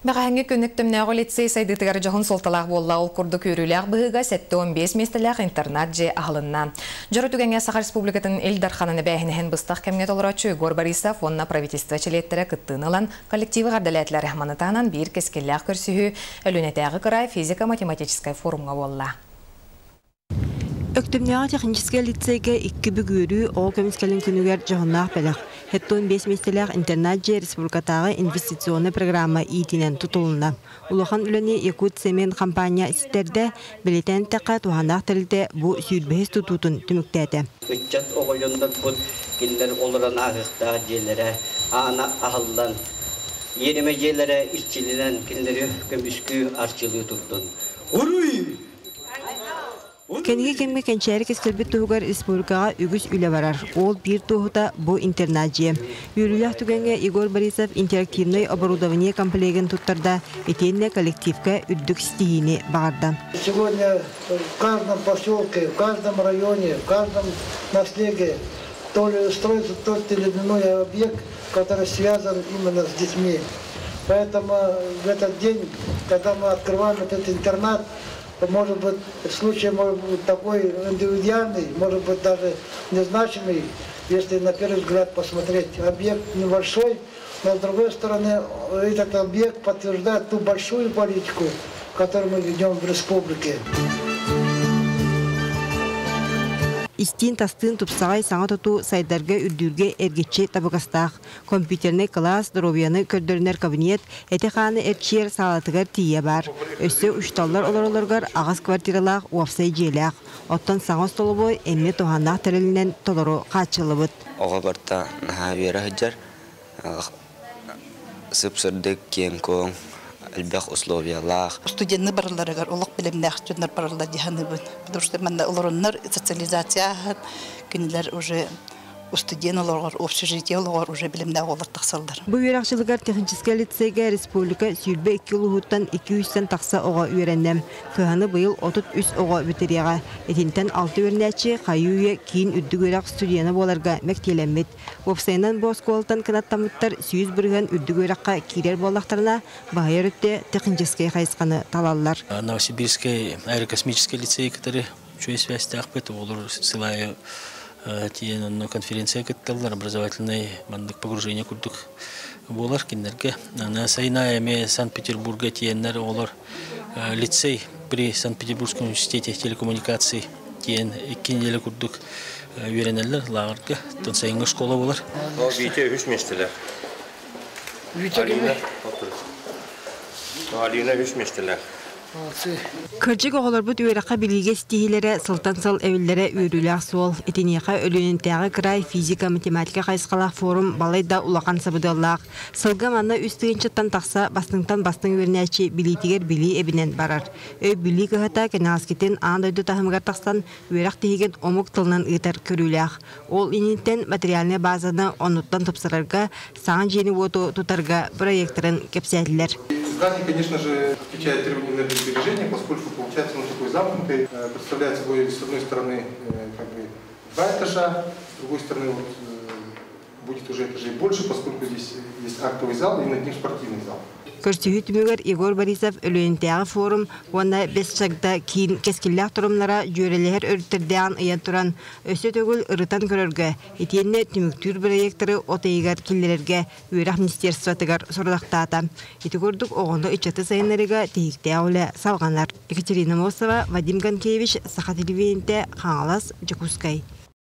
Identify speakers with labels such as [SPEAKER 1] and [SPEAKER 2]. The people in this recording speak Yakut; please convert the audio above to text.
[SPEAKER 1] Бэҕэһээҥҥи күн Өктөмнөөҕү лицей сайдыытыгар дьоһун суолталаах буолла. Ол курдук үөрүүлээх быһыыга 75 миэстэлээх интернат дьиэ аһылынна. Дьоро түгэҥҥэ Саха Республикатын Ил Дарханын эбээһинэһин быстах кэмҥэ толорооччу Егор Борисов уонна правительство чилиэттэрэ кыттыыны ылан коллективы эҕэрдэлээтилэр. Маны таһынан биир кэскиллээх көрсүһүү Өлүөнэтээҕи кыраай физико-математическай форумҥа буолла.
[SPEAKER 2] Өктөмнөөҕү техническэй лицейгэ икки бүк үөрүү оҕо көмүскэлин күнүгэр дьоһуннаах бэлэх, 75 миэстэлээх интернат-дьиэ республикатааҕы инвестиционнай программа иитинэн тутулунна. Улахан үлэни Якутцемент хампаанньа ситэрдэ, бэлиэтээн эттэххэ, туһааннаах тэрилтэ бу сүүрбэһис тутуутун түмүктээтэ.
[SPEAKER 3] Ыччат оҕойоннорбут кинилэр олорон ааһыахтаах дьиэлэрэ аана аһыллан, иэримэ дьиэлэрэ иччилэнэн кинилэри көмүскүү арчылыы турдун. Уруй!
[SPEAKER 2] Кэнники кэмҥэ кэнчээри кэскилбит туһугар республикаҕа үгүс үлэ барар. Ол биир туоһута бу интернат-дьиэ. Үөрүүлээх түгэҥҥэ Егор Борисов интерактивнай оборудование комплегын туттарда итиэннэ коллективка үрдүк ситиһиини баҕарда.
[SPEAKER 4] Сегодня в каждом поселке, в каждом районе, в каждом наслеге то ли строится тот или иной объект, который связан именно с детьми. Поэтому в этот день, когда мы открываем этот интернат, может быть, случай может быть такой индивидуальный, может быть, даже незначимый, если на первый взгляд посмотреть. Объект небольшой, но с другой стороны, этот объект подтверждает ту большую политику, которую мы ведем в республике.
[SPEAKER 2] Истиин-тастыын тупсаҕай саҥа тутуу сайдарга үрдүүргэ эргиччи табыгастаах. Компьютернай кылаас, доруобуйаны көрдөрүнэр кабинет, эти-хааны эрчийэр саалатыгар тиийэ баар. Өссө учууталлар олороллоругар аҕыс квартиралаах уопсай дьиэлээх. Оттон саҥа остолобуой эмиэ туһааннаах тэрилинэн толору хааччыллыбыт.
[SPEAKER 5] Оҕо барыта наһаа үөрэ сылдьар, сып-сырдык, киэҥ-куоҥ, элбэх условиялаах.
[SPEAKER 6] Студенны бараларыгар олох билимнээх дьоннор бараллар дии саныыбын. Потому что манна олороннор социализация ааһан, кинилэр уже студент олоҕор, общежитие олоҕор уже билимнээх олор тахсаллар.
[SPEAKER 2] Бу үөрэх дьылыгар техническэй лицейгэ республика 22 улууһуттан 200-тэн тахса оҕо үөрэннэ. Кыһаны быйыл 33 оҕо бүтэриэҕэ. Итинтэн 6 үөрэнээччи хайыы-үйэ киин үрдүк үөрэх студена буоларга мэктиэлэммит. Уопсайынан бу оскуолаттан кынаттаммыттар 100% үрдүк үөрэххэ киирэр буоллахтарына, баһыйар өттө техническэй хайысханы талаллар.
[SPEAKER 7] Новосибирский аэрокосмический лицей кытары үчүгэй связьтаахпыт. Оҕолор сыл аайы тиийэн онно конференция кытталлар, образовательный маннык погружение курдук буолар кинилэргэ. Аны сайын аайы эмиэ Санкт-Петербурга тиийэннэр оҕолор лицей при Санкт-Петербургском университете телекоммуникаций диэн икки неделя курдук үөрэнэллэр лааҕырга. Оттон сайыҥҥы школа буолар.
[SPEAKER 8] Ол Витя үһүс миэстэлээх. Алина, Алина үһүс миэстэлээх.
[SPEAKER 2] Кырдьык оҕолорбут үөрэххэ-билиигэ ситиһиилэрэ сылтан сыл эбиллэрэ үөрүүлээх суол. Итиниэхэ Өлүөнэтээҕи кыраай физика-математика хайысхалаах форум балайда улахан сабыдыаллаах. Сылга манна үс тыһыынчаттан тахса бастыҥтан бастыҥ үөрэнээччи билиитигэр билии эбинэн барар. Өй-билии кыһата кэнэҕэскитин аан дойду таһымыгар тахсан үөрэх тиһигин омук тылынан ыытар көрүүлээх. Ол инниттэн материальнай базаны оннуттан тупсарарга, саҥа дьиэни-уоту тутарга проектарын кэпсээтилэр.
[SPEAKER 8] Здание, конечно же, отвечает требованиям энергосбережения, поскольку получается он такой замкнутый, представляет собой, с одной стороны, как бы два этажа, с другой стороны, вот, будет уже этажей больше, поскольку здесь есть актовый зал и над ним спортивный зал.
[SPEAKER 2] Көрсүһүү түмүгэр Егор Борисов Өлүөнэтээҕи форум уонна Бэс Чагда киин кэскиллээх торумнара дьүөрэлэһэр өрүттэрдээҕин ыйан туран, өссө төгүл ырытан көрөргө, итиэннэ түмүктүүр бырайыактары от ыйыгар киллэрэргэ үөрэх министерствотыгар сорудахтаата. Ити курдук оҕону ыччаты сайыннарыыга тиһиктээх үлэ салҕанар. Екатерина Мосова, Вадим Ганкевич, Саха телевидениетэ, Хаҥалас, Дьокуускай.